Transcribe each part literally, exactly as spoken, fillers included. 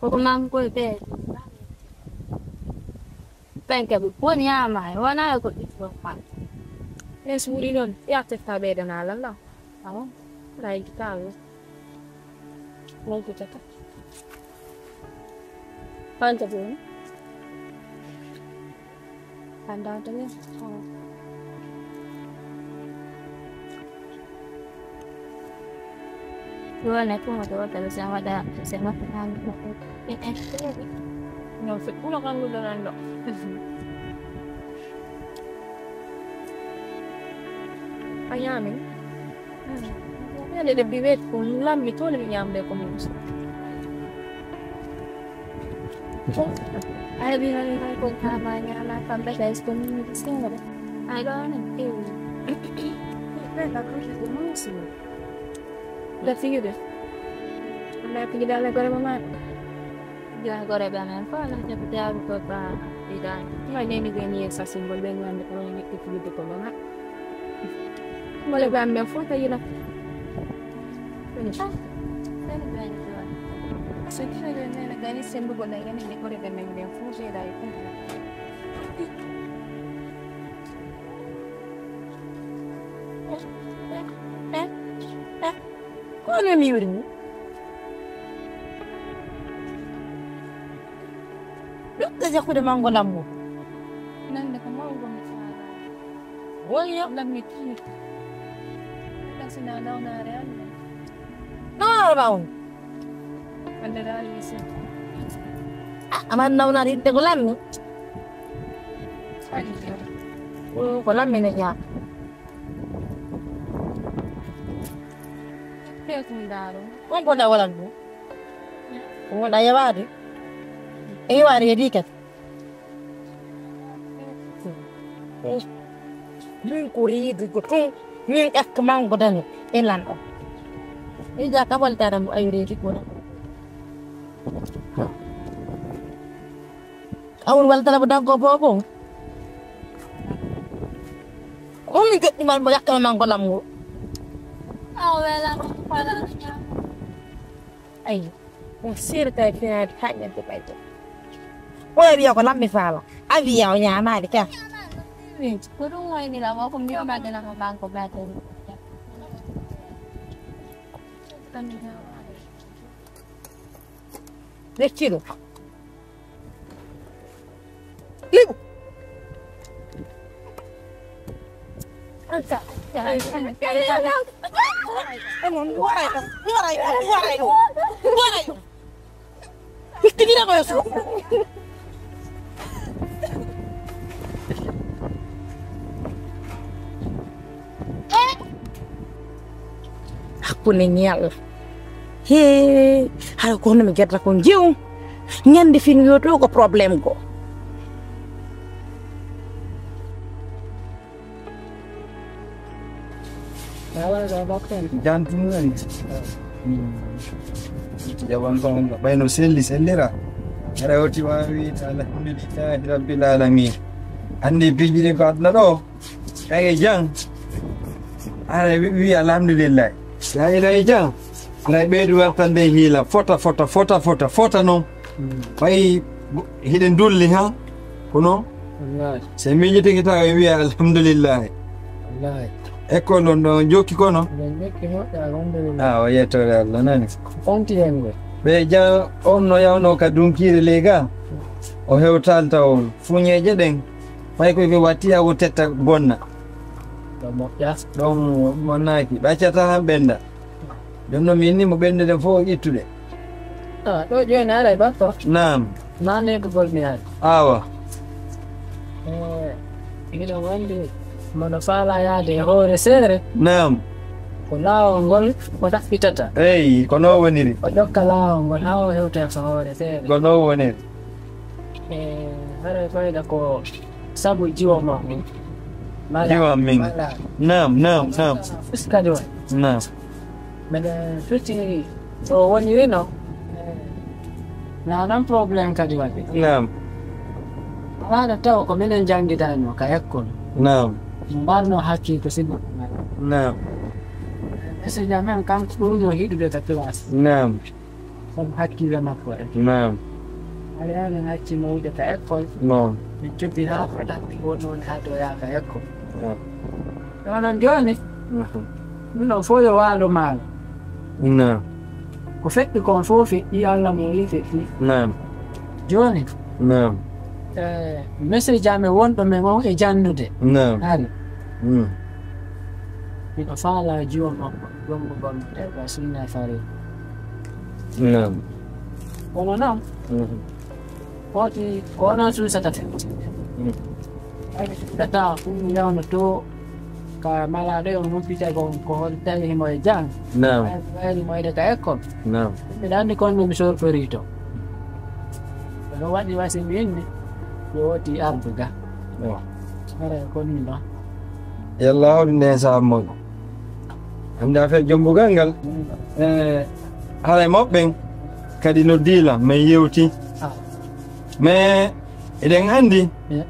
Ko mankoy ɓe. Ɓen kaɓe boni ama e wona e ko ɗiɗo ma. Ɓen suuɗi noon, yattata ɓeydanaa lalla. Awa, ray kawe. Wonko tata. Fanta boni. Fanta tata. Ɗo ne kuma ɗo taɓa sama da sama. No se kuma kan gudu nan ɗo. A ñaami. Ene ɗe mbi weeti ko lammi toon mi ñaamde ko min. Ay bi noon ko kama ñaama kamɓe kay ko min singa de. Ay ɗo ne. Ɓe ka ko ko musi. Da fiyude. Nda fiyude ala gore mama. Jaa gore ɓe amen fof ala jaɓi jaabi ko ba idan. Ma neni gani e sasingol ɓe ñande ko woni ko fiyude ko mama. Mole ɓe amen fof tawi na. Sani ɓe amen fof tawi na. Sani ɓe amen fof tawi na. Sani ɓe amen fof tawi na. Ko onon mi woni? Ɗum ko jakkude manngo lammo. Nande ko mawɗo mi faala. Woyo. Lammi tigi. Ɗasina nawnaare Allah. Nawnaare ma on. Wonde daal mi sii. Ah, aman nawnaare yiɗde ko lammi. Ko lammi ne ñaam. Feekum daaro. On ko da walan ɗum. Ko da yawaade. E yawaade e dikat. Min ko riidugo tun, min ƴakka mango dano e lanɗo. Ija ka waltara mo ayo reedi ko. Awul waltara mo daggo bobo. Ko min joɗɗi mal mo ƴakka mango lamgo. Awela ko fara. Ayi, on seeɗa tawi finaade haa ñande ɓayde. Oya wiya ko lammi faama. A wiya o ñaamaali ka. Ko ɗum wayni la ko mi o ɓadana ko banko ɓaten. Lecci ɗum. Liɓu. Anta. Waray ɗo, waray ɗo, waray ɗo, waray ɗo. Ittidira ko yeeso. Hakkunde ñal. He, hay ko hono mi gedda ko jew. Ñande fin wiyoto ko problème go. Jantum en. Jawan ko ɓayno selli sellira. Aɗa woti wawi alhamdulillahi rabbil alamin. Andi piiji ɗi ko aduna ɗo. Kay jang. Aɗa wi alhamdulillah. Sa ila jang. Aɗa ɓeydu wartande hiila fota fota fota fota fota non. Ɓay hiɗen dulli ha kono. Wallahi. Se miijitiki taw e wiya alhamdulillahi. Wallahi. École on ɗo jokki kono. Ɓe jokki moƴƴa alhamdulillah. Ah, o yettore Allah nani. Fonti hen ɓe. Ɓe ja on no yawno ka dunkiire lega. O hewtal taw fuñeeje ɗen. Fay ko ɓe watti a o tetta bonna. Ɗo moƴƴa. Ɗon bonnaki. Ɓaccata han ɓenda. Ɗum no min ni mo ɓendude fof ittude. Ah, ɗo jooni ara e bakko. Naam. Nane ko golmi ari. Awa. Eh, miɗo wonde mono faala yaade e hoore seere. Naam. Ko laawol ngol o ɗaɓɓitata. Eyi, ko no woniri. O ƴokka laawol ngol haa o hewta e ko hoore seere. Ko no woniri. E haray fayda ko sabu jiwo makko. Mala. Jiwo min. Mala. Naam, naam, naam. Fuskade on. Naam. Mbeɗa firtini so wonirino. Nanan problème kadi waɗi. Naam. Awaɗa taw ko minen janngidano ka école. Naam. Mbarno hakkil ko sibu. Naam. Ese jamen kanko ɓurno hiɗude ka classe. Naam. Kono hakkille makko en. Naam. Hari anen acci mo wude ka école. Naam. Min coppi haa ko ɗaɓɓi woni woni haa to yaaka école. Naam. Ɗo noon jooni, mhm, ɗum ɗon fof yo waalo maalo. Naam. Ko feƴƴi kon fof feƴƴi, Allah mo wi feƴƴi. Naam. Jooni, naam, eh, message amen wonɗo men on e jannude. Naam. Hari. Mm. Miɗo faalaa jiwo makko, jonngo gonɗo e ka sunna fare. Naam. Kono noon, mhm, foti ko onon suusata fewti. Mm. Ay, tata, ɗum yawno to ka malaaɗo e on humpita ko, ko hol tawi himo e jang. Naam. Ay, wayri mo ede ka école. Naam. Mbiɗa anndi kon no mi sortori to. Ko waɗi wasi mi inni, mi woti ardu ga. Naam. Hara ko ni ba. Yalla hawri nden saha moƴƴo. Hannde affaire jombugal ngal, eh, haray mawɓe ɓen kadi no diila, men yewti. Ah. Mais eɗen anndi, eh,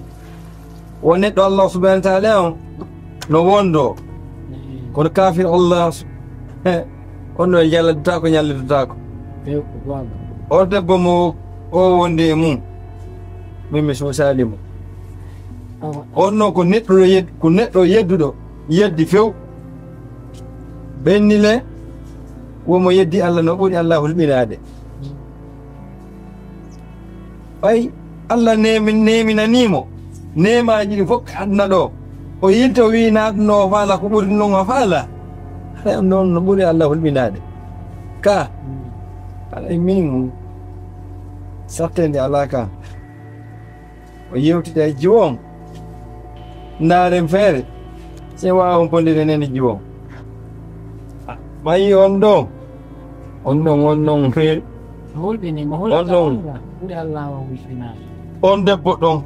wo neɗɗo Allah subhanahu wa ta'ala on no wondo. Eh. Kono kafir Allah, eh, on no jalladataako, ñalladataako. Eh, voilà. O debbo mo o wondi e mum, min mi suusaali mo. Awa. On noon ko neɗɗo yed-, ko neɗɗo yedduɗo, yeddi few. Ɓenni le, womo yeddi Allah no ɓuri Allah hulɓinaade. Ɓay Allah neemi-, neeminanii mo neemaaji ɗi fof e aduna ɗo. O yilta o wiyi naatno o faala ko ɓuri noon o faala. Haray on noon no ɓuri Allah hulɓinaade. Ka, haray min, satteende alaa ka. O yewtida e jiwo on. Ndaaren feere. Se waawa on pondire nene jiwo on. Ah, ɓayi on ɗo. On ɗon, on ɗon feere. Mo hulɓini, mo hulɓini on ɗon. Allah. Ɓuri Allah o hulɓinaade. On debbo ɗon.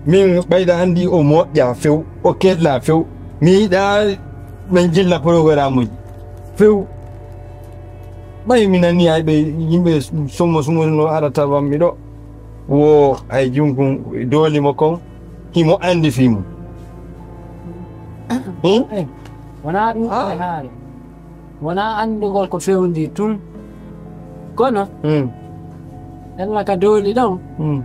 Min ɓayda anndi o moƴƴa few, o kella few. Mi yiɗa men jilla programuji. Few. Ɓay mi nani ay ɓe yimɓe sumo sumo no ara tawan mi ɗo. Wo ay junkun dooli mo kon, himo anndi fii mum. Hmm? Eh, wonaa ɗum. Ah. E haare. Wonaa anndugol ko fewndi tun. Kono, hmm, ella ka dooli ɗon. Hmm.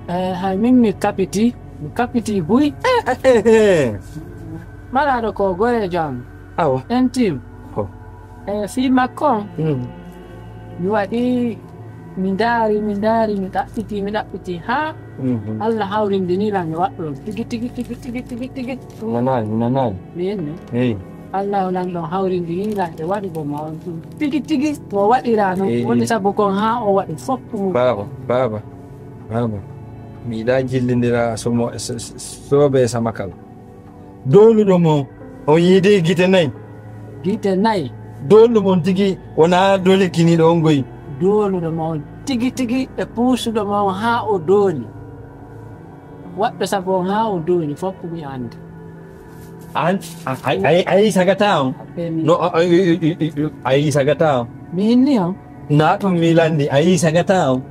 Eh, hay min mi kapiti, mi kapiti buy. Eh, eh, eh, eh. Malaaɗo ko goreejo am. Awa. En tim. Oh. E fii makko on, mm, mi waɗi, mi ndaari, mi ndaari, mi ɗaɓɓiti, mi ɗaɓɓiti, haa, mhm, Allah hawrindini lan e waɗɗo on tigi, tigi, tigi. Mi nanaali, mi nanaali. Mi inni. Eyi. Allah lan ɗon hawrindini lan e waɗugo mo on tun tigi, tigi, ko waɗiraa non. Eyi. Woni sabu kon haa o waɗi fof ɗum. Baaba, baaba, baaba. Mi yiɗaa jillindira somo-, so-, so-, soobe sama kala. Dooluɗo mo, on yiidi gite nayi. Gite nayi. Dooluɗo mo on tigi, wonaa doole kiniiɗo on goyi. Dooluɗo mo on tigi tigi, e puusuɗo mo on haa o dooli. Waɗɗo sabu on haa o dooli, fof mi annda. An, a, a, a, a yii sagata on? Abbee mi. No, a, a, a, a, a yii sagata on? Mi inni on. Naa ɗum mi lanndi, a yii sagata on?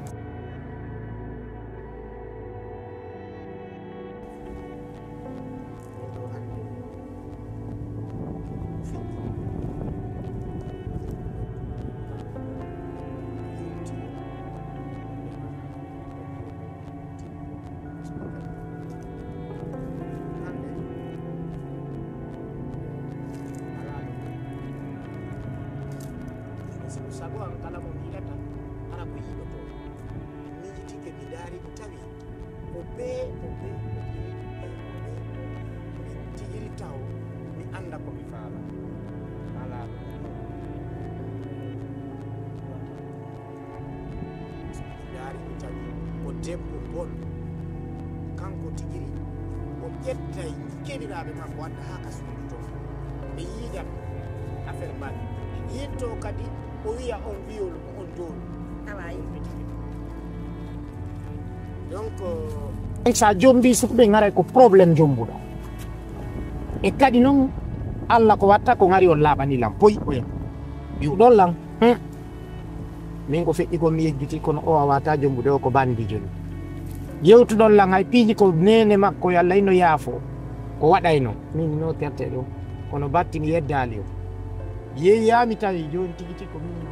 Sabu an kala mo miilata, hara ko yiɗotoo. Mi miijitike, mi ndaari, mi tawi ko bee, ko bee, ko bee, ko bee, ko bee. Min tigi taw, mi annda ko mi faala. Alaa ɗum. Mi ndaari, mi tawi ko debbo bon. Kanko tigi, o ƴettay keɗiraaɓe makko, adda haa ka suudu toon. Ɓe yiidan affaire mbaɗi. Yetto kadi, o wiya on viol, on dool. Awa, yimɓe tigi. Donc, euh, so a jombii suka ɓe, ngaray ko problème jombuɗo. E kadi noon, Allah ko watta ko ngari on laaɓani lan, poy, oya. Wi'uɗon lan, hmm. Min ko feƴƴi kon mi yejjiti, kono o waawata jombude, o ko bandi joni. Yewtuɗon lan hay piiji ko neene makko, yo Allah hino yaafo, ko waɗayno. Min no terte ɗo, kono batti mi yeddaali o. Yeeyaami tawi jooni tigi tigi ko min no